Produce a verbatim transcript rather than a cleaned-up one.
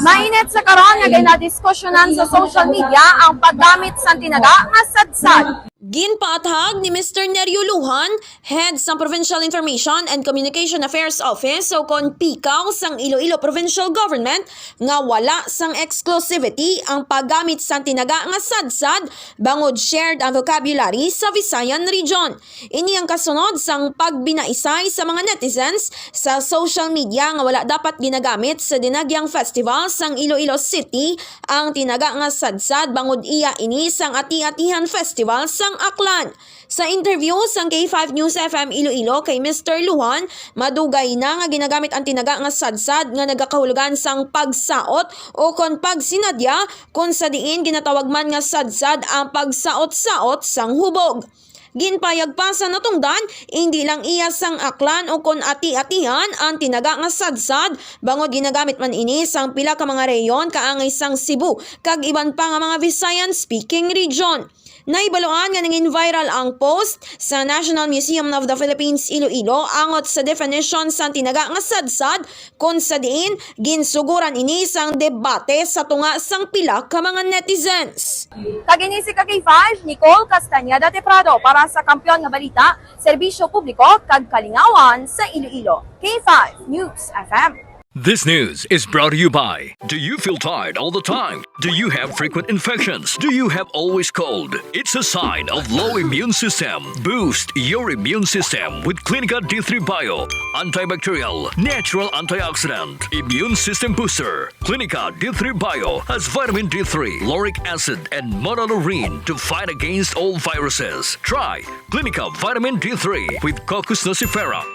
Mainit sa karon nga ginadiskusyonan sa social media ang paggamit sang tinaga nga sadsad. Ginpaathag ni Mister Nerio Lujan, head sang Provincial Information and Communication Affairs Office o kon PICAO sang Iloilo Provincial Government, nga wala sang exclusivity ang paggamit sang tinaga nga sadsad bangod shared ang vocabulary sa Visayan Region. Ini ang kasunod sang pagbinaisay sa mga netizens sa social media nga wala dapat ginagamit sa Dinagyang Festival sang Iloilo City ang tinaga nga sadsad bangod iya ini sang Ati-Atihan Festival sang Aklan. Sa interview sang K five News F M Iloilo kay Mister Lujan, madugay na nga ginagamit ang tinaga nga sadsad nga nagakahulugan sang pagsaot o kon pagsinadya, kon sa diin ginatawag man nga sadsad ang pagsaot-saot sang hubog. Ginpayag pa sa natungdan, indi lang iya sang Aklan o kon Ati-Atihan ang tinaga nga sadsad, bangod ginagamit man ini sang pila ka mga rehiyon kaangay sang Cebu kag iban pa nga mga Visayan-speaking region. Nahibaluan nga nangin-viral ang post sa National Museum of the Philippines Iloilo angot sa definition sang tinaga nga sadsad, kon sa diin ginsuguran ini sang debate sa tunga sang pila ka mga netizens. Kag ini si ka K five, Nicole Castañeda de Prado para sa Kampiyon nga Balita, Serbisyo Publiko kag Kalingawan sa Iloilo. K five News F M. This news is brought to you by. Do you feel tired all the time? Do you have frequent infections? Do you have always cold? It's a sign of low immune system. Boost your immune system with Clinica D three Bio. Antibacterial, natural antioxidant, immune system booster. Clinica D three Bio has vitamin D three, lauric acid, and monolaurin to fight against all viruses. Try Clinica Vitamin D three with Cocos nucifera.